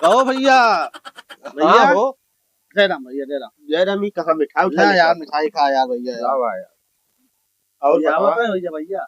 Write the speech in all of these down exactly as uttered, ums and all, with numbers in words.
कहो भैया। भैया। हाँ हो। जय राम भैया, जय राम। जय राम, ई कहाँ मिठाई उठाई ना लेके यार, आते? मिठाई खा यार भैया यार। लावा यार। और भैया, बतावा। बताओ भैया, भैया।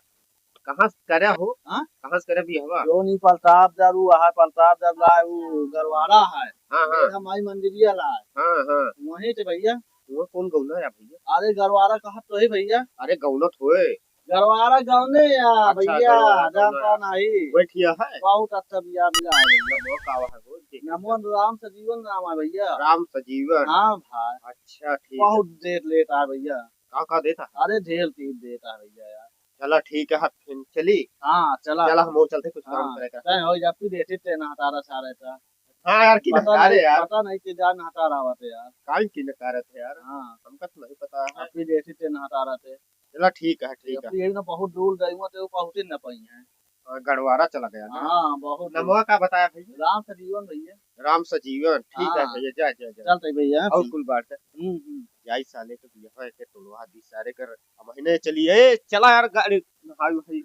कहाँ से करे हो? हाँ? कहाँ से करे बियाहवा? जो नहीं प्रताप दारू, वहाँ प्रताप दारू लाए, वो गरवारा है। हाँ, हाँ। ये हमारी मंदिरिया लाए। हाँ, हाँ। वहीं से भैया। वो कौन गौना है भैया? अरे गरवारा कहा तो है भैया। अरे गौना तो है। गरवारा गौने या अच्छा, भैया, गरवारा जानता गौना। नहीं। बैठिया है। बहुत अच्छा बिया मिला है भैया। वो का है वो? नमो राम सजीवन नाम है भैया। राम सजीवन। हाँ भाई। अच्छा, ठीक है। बहुत देर लेता है भैया। का, का देता है? अरे ढेर चीज देता है भैया यार। चला ठीक है, फिर चली। हाँ, चला। चला, हम वो चलते कुछ काम हाँ, करे का। तय हो जा, फिर देते ते ना हतारा सारे का। हाँ यार, की पता नकारे नहीं, यार। पता नहीं कि जान हतारा आवत है यार। काहे की नकारत है यार? हाँ। हमका तो नहीं पता है। अब फिर देते ते ना हतारा थे। चला ठीक है, ठीक है। अब यही ना बहुत दूर गई हुआ, तो बहुत ही न पाई है। हाँ, गड़वारा चला गया ना। हाँ, बहुत। नमवा का बताया भैया? राम सजीवन भैया। राम सजीवन, ठीक है हाँ। भैया, जा, जा, जा। चलते भैया, और फिर। कुल बात है। हम्म, हम्म। जाई साले के बियाह है के टोलवा दी सारे कर, अब महीने चलिए, ए, चला यार गाड़ी, हाय भाई।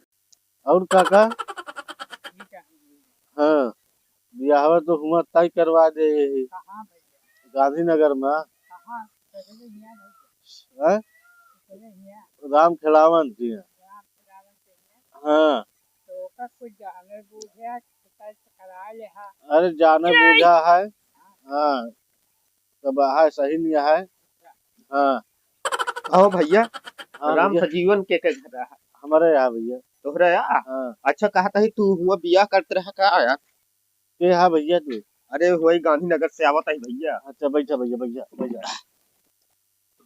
और काका? ठीक है। हाँ, बियाहवा तो हुआ तय करवा दे यही। कहाँ भैया? गांधीनगर में। कहाँ? पहले हियाँ नहीं। हैं? पहले हियाँ। राम खेलावन जी हैं। राम खेलावन जी हैं। हाँ। तो ओकर कुछ जाने बूझे, तो कल से करा ले हा। अरे जाने बूझा है। हाँ। सब है, सही नहीं है। हाँ। कहो भैया, हाँ राम भैया। सजीवन के, के घर है? हमारे यहाँ भैया। तोहरे यहाँ? हाँ। अच्छा, कहता है तू हुआ बियाह करते रहा का यार? के हा भैया तू? अरे वही गांधीनगर से आवत है भैया। अच्छा बैठा भैया, बैठा, बैठा।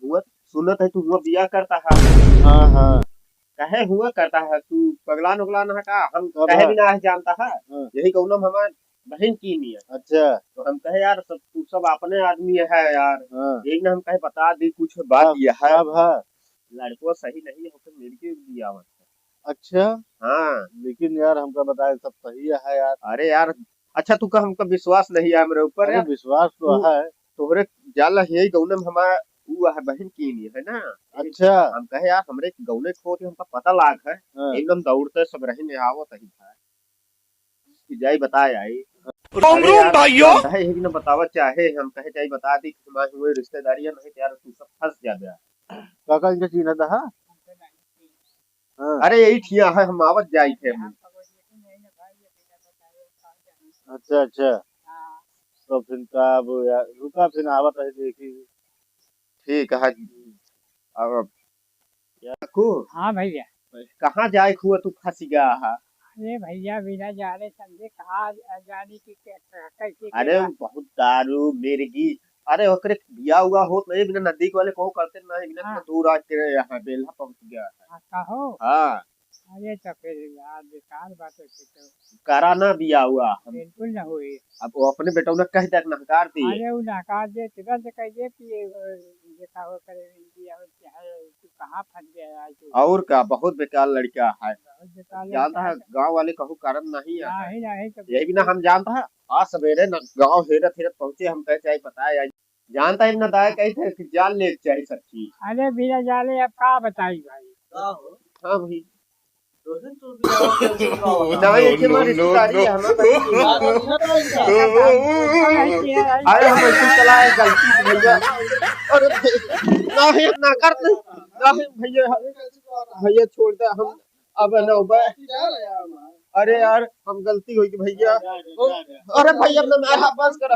हुआ सुनत है तू हुआ बियाह करता है। हाँ, हाँ। कहे हुआ करता है तू पगलान उगलान है का? हम कब कहे है? भी ना है जानता है। हाँ। यही कौनो हमार बहन की नहीं है। अच्छा। तो हम कहे यार सब तू सब अपने आदमी है यार। हाँ। यही ना हम कहे बता दी कुछ बात कब, यह है। कब है? लड़को सही नहीं है, ओके मिल के दिया हुआ है। अच्छा। हाँ। लेकिन यार हमका बताए सब सही है यार। अरे यार, अच्छा तू का हमका विश्वास नहीं है हमरे ऊपर अरे यार। विश्वास तो तू है। तोहरे जाल यही गौने में हमार ऊ है बहन की नहीं है ना। अच्छा। हम कहे यार हमरे गौने खोत हमका पता लाग है। हाँ। एकदम दौड़ते सब रही में आवत ही था। कि जाई बताए आई। रोम अरे रोम यार, भाइयों। हम कहे एक न बतावा चाहे, हम कहे जाई बता दी कि हमारे हुए रिश्तेदारी है, नहीं तो यार तू सब फंस जाबे। काका इनका चीन्हा था, हाँ? हाँ। अरे यही ठिया है, हम आवत जाई थे हम। अच्छा, अच्छा। तो फिर का अब यार, रुका फिर आवत है देखी। ठीक है। अब काकू, हाँ भैया। कहाँ जाए हुआ तू फंस गया है? अरे भैया, बिना जाने समझे कहाँ जाने की क्या, कैसे अरे क्या? बहुत दारू, मिर्गी, अरे ओकरे बिया हुआ होत नहीं, बिना नदी के वाले को करते नहीं, बिना हाँ। इतना दूर आके यहाँ बेल्हा पहुँच गया है। हाँ, कहो। हाँ। अरे तो फिर यार बेकार बात है फिर तो। करा ना बिया हुआ हम। बिल्कुल ना हुई। अब वो अपने बेटौना कह दे, नहकार दिए। अरे वो नहकार दे, तुरंत कह दे कि ये, अ, ये का हो करे, बिया हो क्या है, तू कहाँ फंस गया आज तू? और का, बहुत बेकार लड़का है। बहुत बेकार जानता लड़का है, है। गाँव वाले कहू कारण नहीं है। नहीं, नहीं, तो यही बिना बिल्कुल। हम जानता है, आज सवेरे न गाँव हेरत हेरत पहुँचे, हम कहे चाहे पता है, जानता है ना दाया कही थे कि जान ले चाहे सब चीज। अरे बिना जाने अब का बताई भाई? का हो? हाँ भाई। दोस्त तो बिना नहीं, एक हमारी रिश्तेदारी है, हमें पता नहीं। अरे हम ऐसे चला है गलती से भैया। अरे भाई, नहीं, ना कर दे। नहीं भैया, भैया छोड़ दे, हम अब ना हो पाए। अरे यार, हम गलती हो गई भैया। अरे भैया, अपना मारा बस करा।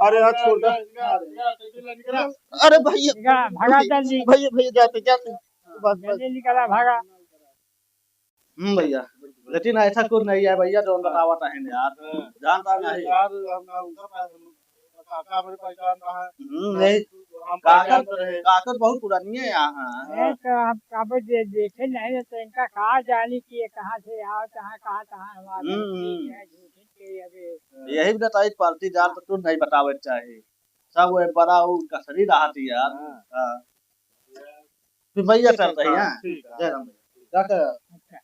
अरे यार, छोड़ दे। अरे भैया, निकला, भागा जल्दी। भैया, भैया, जाते, जाते। बस, बस। जल्दी निकला, भागा। हम्म, भैया। लेकिन ऐसा कुछ नहीं है भैया, जो बतावत है यार। जानता नहीं। यार, हम, हम, काका मेरे पहचान रहा है। हम्म, नहीं। हम काका, पहचान रहे। काका बहुत पुरानी है यहाँ। अरे, तो हम कब दे-, देखे नहीं, तो इनका कहाँ जानी कि ये कहाँ से आओ, कहाँ, कहाँ, कहाँ हमारे हम्म, हम्म। झूठे के अबे। यही बताई, पार्टी जान तो तू नहीं बतावे चाहे। सब वो बड़ा वो कसरी रहा थी यार। हाँ। हाँ। फिर भैया ठीक है, चलते हैं, हाँ, हाँ। ठीक है। जय राम भैया। काका, अच्छा।